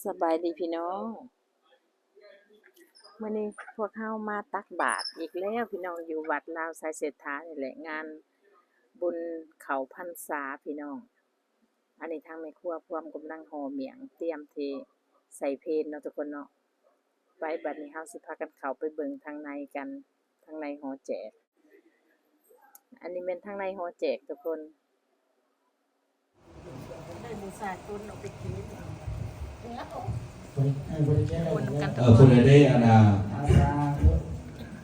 ສະບາຍດີພີ່ນ້ອງ, ມື້ນີ້ພວກເຮົາມາຕັກບາດອີກແລ້ວພີ່ນ້ອງ, ຢູ່ວັດລາວໄຊເສດຖານີ້ແຫຼະ, ງານບຸນເຂົ້າພັນສາພີ່ນ້ອງ. ອັນນີ້ທາງແມ່ຄົວພວມກຳລັງຫໍ່ໝ້ຽງ ຕຽມທີ່ໃສ່ເພນເນາະທຸກຄົນເນາະ. ໄປ ບັດນີ້ເຮົາຊິພາກັນເຂົ້າໄປເບິ່ງທາງໃນກັນ, ທາງໃນຫໍ່ແຈກ. ອັນນີ້ແມ່ນທາງໃນຫໍ່ແຈກທຸກຄົນ. ໄດ້ບູຊາຕົ້ນເອົາໄປກິນ ຄົນກັນທຸກຄົນ. ເອີ ຜູ້ໃດໄດ້ອັນນ່າ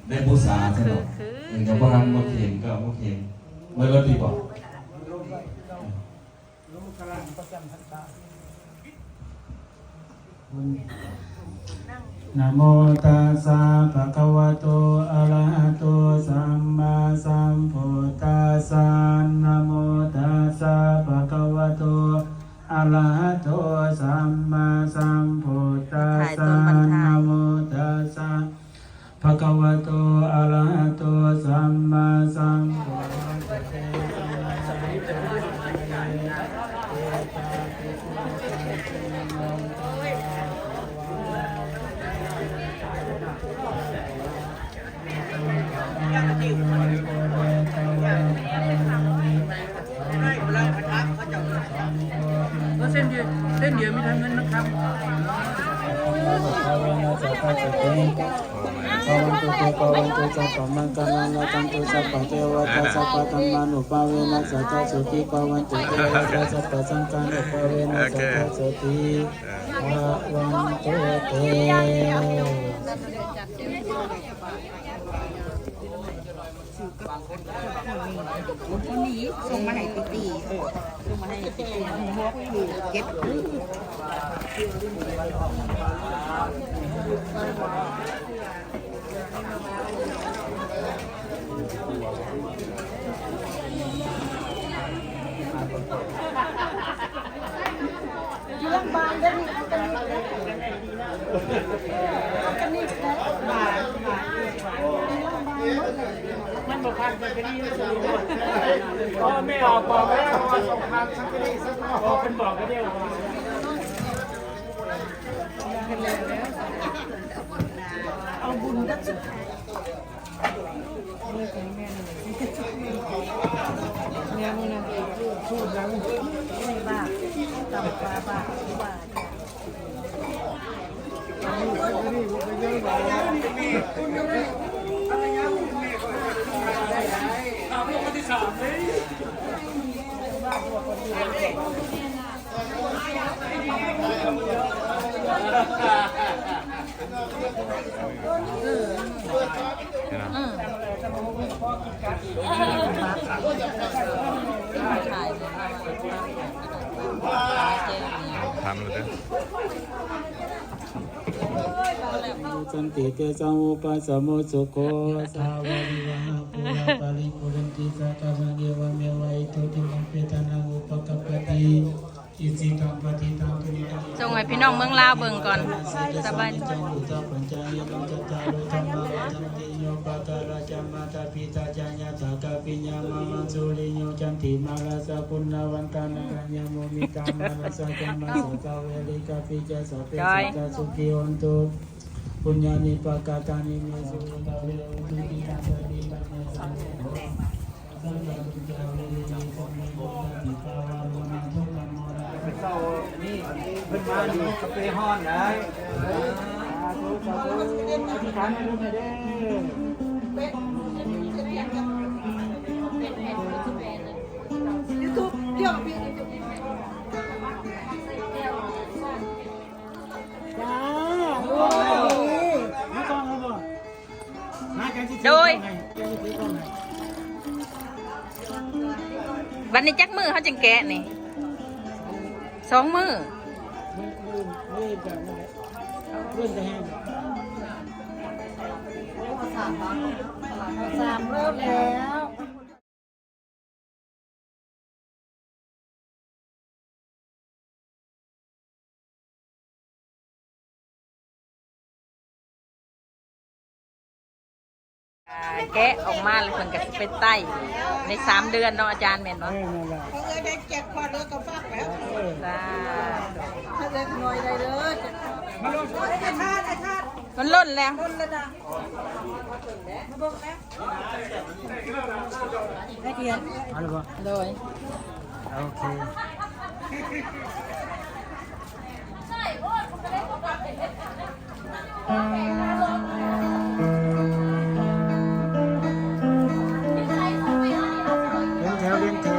ໄດ້ບູຊາຊັ້ນເນາະ. ເອີ ຍັງບໍ່ທັນມາເຂັງກໍເອົາມາເຂັງ. ເໝິດແລ້ວຕິບໍ? ນະໂມຕັດສະ ພະຄະວະໂຕ ອະລະຫະໂຕ ສຳມາສຳພຸດທັດສະ. ນະໂມຕັດສະ ພະຄະວະໂຕ ອະລະຫະໂຕ ສຳມາສຳພຸດທັດສະ. ນະໂມຕັດສະ ພະຄະວະໂຕ ອະລະຫະໂຕ ສຳມາສຳພຸດທັດສະ. ເອີ ເສັ້ນດຽວ ເສັ້ນດຽວມີທັງເງິນທັງຄຳ. ພະວັນຕຸ ພະວັນຕຸ ສັບພະມັງຄະລັງ ລັກຂັນຕຸ ສັບພະເທວະຕາ ສັບພະທຳມານຸພາເວນະ ສະດາໂສທີພະວັນຕຸ ເທວະຕາ ສັບພະສັງຄານຸພາເວນະ ສະດາໂສທີພະວັນຕຸເຕ. ຄົນນີ້ສົ່ງມາໃຫ້ຕິຕີ ເອີ ສົ່ງມາໃຫ້ຕິຕີ ຫົກ ເຈັດ ຢູ່ຫຼັງບ້ານເດ້ນີ້ ອອກການິກເດ້ ອອກການິກເດ້. ມັນບໍ່ຜ່ານສັງກະສີ ພໍ່ແມ່ອອກບອກແລ້ວວ່າຕ້ອງຜ່ານສັງກະສີ ເພິ່ນບອກກະດຽວ ເອົາບຸນດັດສຸດທ້າຍ. ແມ່ນນະ ສູດຫຍັງ? ນີ້ບາດ ຕຳປາບາດ ບາດ. ທຳແລ້ວເດີ. ສັນຕິເຕ ສະຫູປະສະໂມ ສຸໂຂ ທາວາລິວະຫາ ປູລາປາລິປູເຣນຕິ ສາຄະລັງ ເອວະເມວະ ອິໂຕ ທິນນະ ເປຕານັງ ອຸປະກັບປະຕິ ອິຊິຕັງ ປັດຖິຕັງ ຕຸມມະ ສົ່ງໃຫ້ພີ່ນ້ອງເມືອງລາວເບິ່ງກ່ອນ. ສະບາຍດີ. ໂຍ ປາກາລາ ຈະ ມາຕາ ປິຕາ ຈະ ຍາຖາ ກາປິຍາ ມະ ມັງ ສຸລິໂຍ ຈັນຕິມາ ລາຊາ ຄຸນນະວັນຕາ ນາລາຍະ ໂມມິຕາ ມາລາຊາ ຈະ ມາ ສາ ສະ ເວລິ ກາປິ ຈະ ສະ ເປ ສາ ຈະ ສຸຂິ ໂຫນຕຸ ປຸນຍານິ ປະກາຕານິ ເມ ສຸ ເອ ກາ ເວ ໂຫ ຕຸ ກິຕາ ສະ ຕິ ປັນຍາ ສະ ເວ ໂຫ ເພິ່ນມານີ້ກໍໄປຮ້ອນໄດ້. ສາທຸ ສາທຸ ອະທິຖານໃຫ້ເພິ່ນແດ່ເດີ. ຢູທູບ ດຽວ ພີ່ ຢູທູບ ຈ້າ. ໂອ້ຍ ມີກ້ອງແລ້ວບໍ່? ໂດຍ ວັນນີ້ຈັກມື້ເຮົາຈຶ່ງແກະນີ້? ສອງມື້. ສາມແລ້ວ. ສ ອ່າ ແກະອອກມາແລ້ວເພິ່ນກໍຊິໄປໄຕ້ໃນສາມເດືອນເນາະອາຈານ ແມ່ນບໍ່? ເອີ ນັ້ນແຫຼະ ເອີ ໄດ້ແຈັກພອດແລ້ວກໍຝາກໄປ ເອີ ສາທຸ ເລັກນ້ອຍໄດ້ເດີ ມັນລົ້ນແລ້ວ ມັນລົ້ນແລ້ວນະ ມາເບິ່ງແລ້ວ ໄດ້ທຽນ ເອົາແລ້ວບໍ່? ໂດຍ ໂອເຄ. ລຽນແຖວ ລຽນແຖວ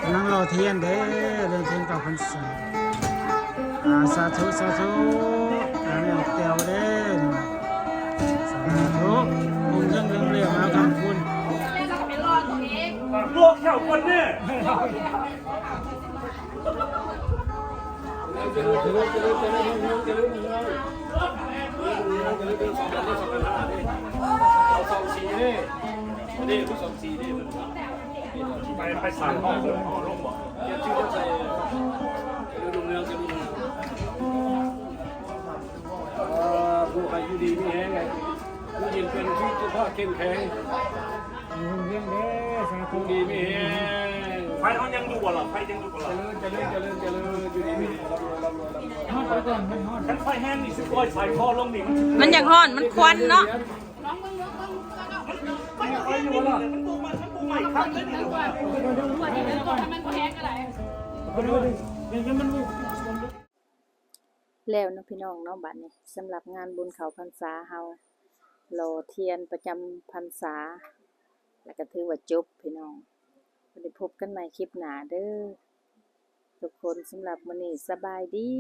ກຳລັງຫຼໍ່ທຽນເດ້, ເລື່ອງທຽນເຂົ້າພັນສາ. ອາ ສາທຸ ສາທຸ. ອາ ແມ່ແຕວເດ້. ສາທຸ. ບຸນເລື່ອງເລື່ອງເຫຼວມາທາງພຸ້ນ. ລວກເຂົ້າກ່ອນເດ້. ໄປ ໄປສາມຫ້ອງ ຫ້ອງລົງບໍ່? ເອີ ຜູ້ໃຫ້ຢູ່ດີມີແຮງ ໃຫ້ຢູ່ເຢັນເປັນສຸຂ ສຸຂະພາບເຂັ້ມແຂງ. ຢູ່ດີມີແຮງ ໄຟເຮົາຍັງຢູ່ບໍ່ລະ? ໄຟຍັງຢູ່ບໍ່ລະ? ຈະເລີນ ຈະເລີນ ຈະເລີນ ຈະເລີນ ຢູ່ດີມີແຮງ ຮ່ຳລວຍ ຮ່ຳລວຍ ຮ່ຳລວຍ. ຄັນໄຟແຮງນີ້ຊິປ່ອຍສາຍຄໍລົງນີ້ ມັນ ມັນຢາກຮ້ອນ ມັນຄວັນເນາະ. ມັນ ມັນບໍ່ໄໝ້ຄັກເດ້ນີ້. ແລ້ວເນາະພີ່ນ້ອງເນາະ ບັດນີ້ສຳລັບງານບຸນເຂົ້າພັນສາເຮົາ ຫຼໍ່ທຽນປະຈຳພັນສາ ແລ້ວກໍຖືວ່າຈົບພີ່ນ້ອງ. ໄດ້ພົບກັນໃໝ່ຄລິບໜ້າເດີທຸກຄົນ. ສຳລັບມື້ນີ້ສະບາຍດີ.